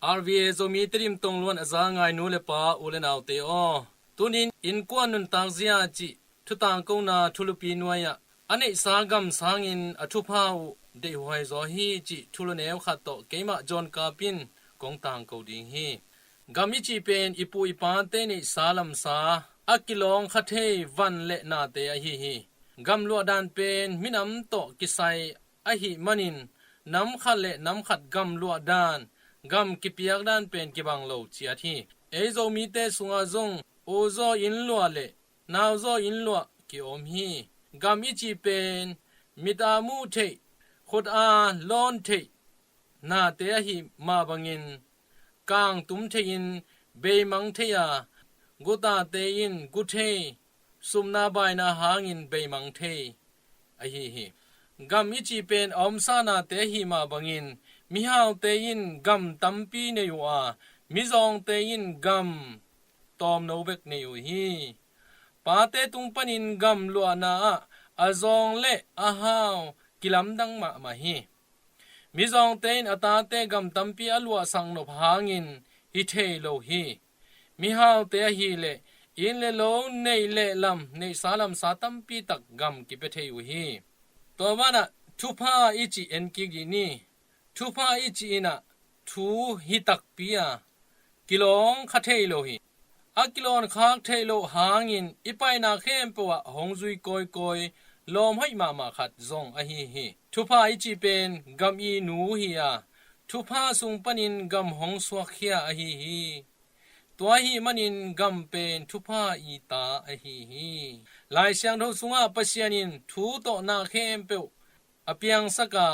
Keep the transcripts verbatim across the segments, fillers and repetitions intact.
R V A Zomi Tedim tongluan a za ngai nu le pa u le naute aw, tunin innkuan nuntak zia cih thutangkona thulupi nuai-ah a neihsa gam sangin a thupha uh deihhuai zaw hi cih thulu neu khat tawh keimah John Kap in kong tangko ding hi. Gam i cih pen i pu i pate neihsa lamsa a kilawng kha thei van le nate ahi hi. Gam luahdan pen minam tawh kisai ahih manin nam khat le nam khat gam luahdan, gam kipiak dan pen kibang lo ciat hi. Ei Zomite sungah zong u zaw inn luah le nau zaw inn luah ki-om hi. Gam i cih pen mit a muh theih, khut a lawn theih nate ahi mah bangin kangtum thei-in beimang thei a, gutate in gu thei, supna baina hangin beimang thei ahi hi. Gam i cih pen a omsa nate ahi mah bangin mihaute in gam tampi nei uh a, mizawngte in gam tawmno bek nei uh hi. Pate tung panin gam luahna ah a zawng le a hau kilamdang mahmah hi. Mizawngte in a tate gam tampi a luahsak nop hangin hi thei lo hi. Mihaute ahih leh inn le lo neih le lam neihsa lamsa tampi tak gam kipia thei uh hi. Tua banah thupha i cih en kik dih ni. Thupha i cih in ah thu hi takpi a, kilawng kha thei lo hi. A kilawn khak theih loh hangin i paina khempeuh ah hong zui kawikawi lawm hoih mahmah khat zong ahi hi. Thupha i cih pen gam i nu hi a, thupha sung panin gam hong suakkhia ahi hi. Tua ahih manin gam pen thupha i ta ahi hi. Lai Siangtho sungah Pasian in thu tawh na khempeuh a piangsak a,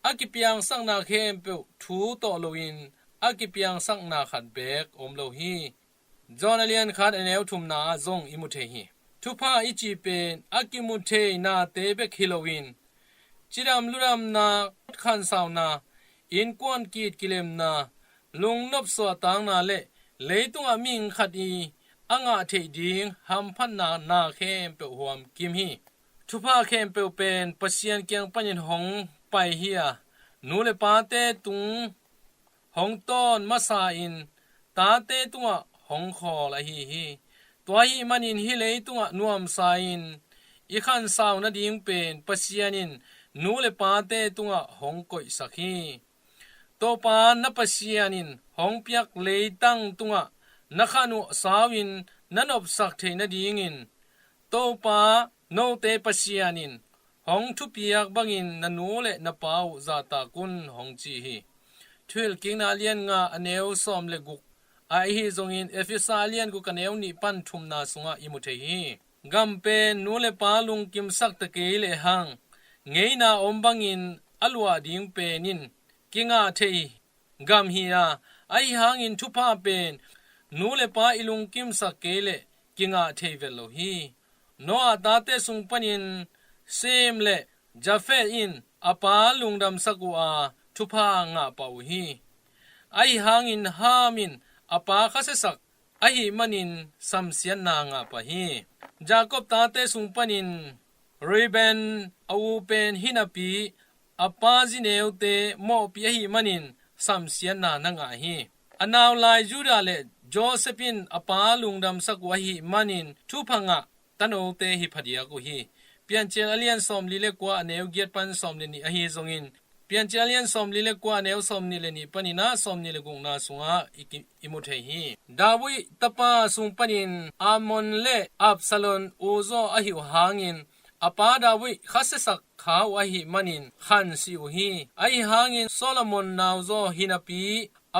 a kipiangsakna khempeuh thu tawh loin a kipiangsakna khat beek om lo hi. John a lian khat a neu thumna ah zong i mu thei hi. Thupha i cih pen a kimu thei nate bek hi loin cidam ludamna, khansauna, innkuan kit kilemna, lungnop suahtakna le leitungah mihing khat i a ngah theih ding hamphatna na khempeuh huam kim hi. Thupha khempeuh pen Pasian kiang panin hong pai hi a, nu le pate tung hong tawn masa in tate tungah hong khawl ahi hi. Tua ahih manin hih leitungah nuamsa in i khansau nading pen Pasian in nu le pate tungah hong koihsak hi. Topa na Pasian in hong piak leitang tungah na khan uh sau in na nopsak theih nadingin Topa note Pasian in hong thupiak bangin na nu le na pa uh zahtak un hong ci hi. Thuhilhkikna a lian nga a neu sawm le guk, ahi zongin Efesa a lian guk a neu nih pan thumna sungah i mu thei hi. Gam pen nu le pa lungkimsak ta kei lehang ngeina om bangin a luah ding pen in kingah thei gam hi a, ahi hangin thupha pen nu le pa i lungkimsak kei leh kingah thei vet lo hi. Noah tate sung panin Shem le Japheth in a pa lungdamsak uh a, thupha ngah pah uh hi. Ahi hangin Ham in a pa khasiasak ahih manin samsiatna ngah pah hi. Jakob tate sung panin Reuben a u pen hi napi a pa zineute mawhpih ahih manin samsiatna na ngah hi. A nau lai Judah le Joseph in a pa lungdamsak uh ahih manin thupha ngah tanote hi phadiak uh hi. Piancil a lian sawmli le kua a neu giat pan sawmli nih ahi zongin Piancil a lian sawmli le kua a neu sawmnih le nih panin ah sawmnih le gukna sungah i ki, i mu thei hi. David tapa sung panin Amnon le Absalom u zaw ahi uh hangin a pa David khasiasak kha uh ahih manin khansih uh hi. Ahi hangin Solomon nauzaw hi napi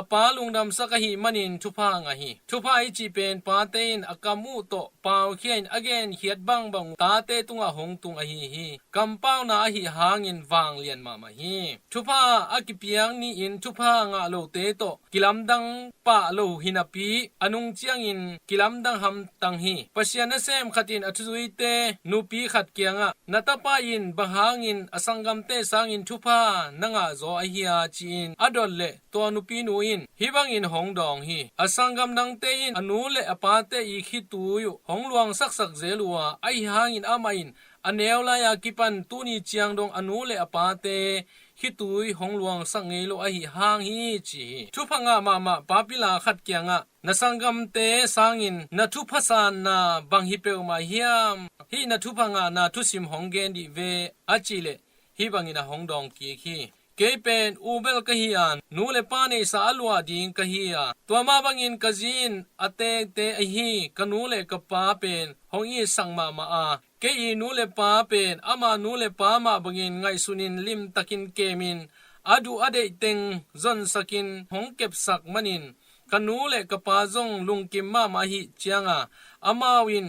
a pa lungdamsak ahih manin thupha ngah hi. Thupha i cih pen pate in a kam uh tawh paukhia in a genkhiat bangbang uh tate tungah hong tung ahi hi. Kampauna ahih hangin vanglian mahmah hi. Thupha a kipiak ni-in thupha ngah lote tawh kilamdang pah lo hi napi a nung ciangin kilamdang hamtang hi. Pasian nasem khat in a thuzuite nupi khat kiangah na tapa in bang hangin a sanggamte sangin thupha na ngah zaw ahi a ci-in a dot leh tua nupinu in hih bangin hong dawng hi. A sanggam dangte in a nu le a pate i khitui uh hong luangsaksak zel uh a, ahi hangin amah in a neu lai-a kipan tuni ciang dong a nu le a pate khitui hong luangsak ngei lo ahi hang hi ci hi. Thupha ngah mahmah papila khat kiangah, na sanggamte sangin na thupha sanna bang hi peuhmah hiam? Hih na thupha ngahna thusim hong gen dih ve a cih leh, hih bangin a hong dawng kik hi. Kei pen u bel ka hi a, nu le pa neihsa a luah ding ka hi a, tua mah bangin ka zi in a teekte ahi ka nu le ka pa pen hong itsak mahmah a, kei i nu le pa pen ama nu le pa mah bangin ngaihsunin limtakin kemin, a duh a deih teng zonsakin hong kepsak manin, ka nu le ka pa zong lungkim mahmah ahih cianga, amau in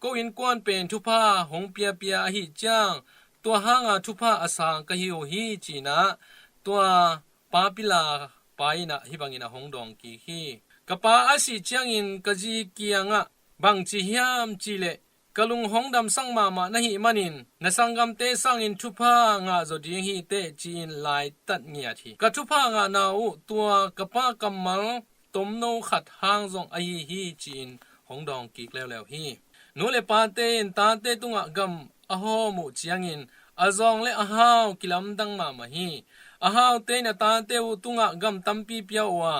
ko innkuan pen thupha hong piapia ahih ciang, tua hanga thupha a sang ka hi uh hi, ci-in ah tua papila pa in ah hih bangin a hong dawng kik hi. Ka pa a sih ciangin ka zi kiangah, bangci hiam cih leh, ka lung hong damsak mahmah na hih manin na sanggamte sangin thupha ngah zaw ding hi teh, ci-in laitat ngiat hi. Ka thupha ngahna uh tua ka pa kammal tomno khat hang zong ahi hi, ci-in hong dawng kik leuleu hi. Nu le pate in tate tungah gam a hawm uh ciangin a zawng le a hau kilamdang mahmah hi. A haute in a tate uh tungah gam tampi pia uh a,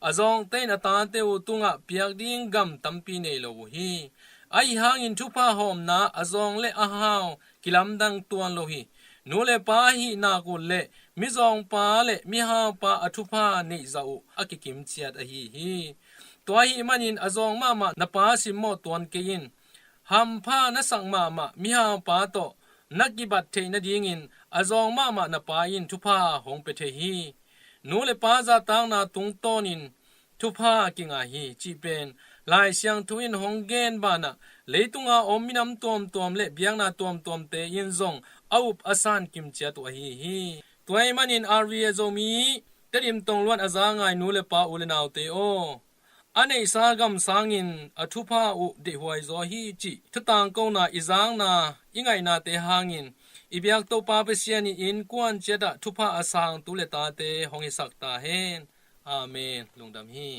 a zawngte in a tate uh tungah piak ding gam tampi nei lo uh hi. Ahi hangin thupha hawmna a zawng le a hau kilamdang tuan lo hi. Nu le pa ahih nak uh le mizawngpa le mihaupa a thupha neihzah uh a kikim ciat ahi hi. Tua ahih manin a zawng mahmah na pa simmawh tuan kei in. Hampha na sak mahmah mihaupa tawh na kibat theih nadingin a zawng mahmah na pa in thupha hong pia thei hi. Nu le pa zahtakna tungtawnin thupha kingah hi cih pen Lai Siangtho in hong gen banah leitunga om minam tuamtuam le biakna tuamtuamte in zong a up a san kimciat uh ahi hi. Tua ahih manin R V A Zomi Tedim Tongluan a za ngai nu le pa u le naute aw, a neihsa gam sangin a thupha uh deihhuai zaw hi cih thutangkona i zakna i ngaihnate hangin i biak Topa Pasian in innkuan ciatah thupha a sang tu le tate hong hisak ta hen. Amen. Lungdam hi.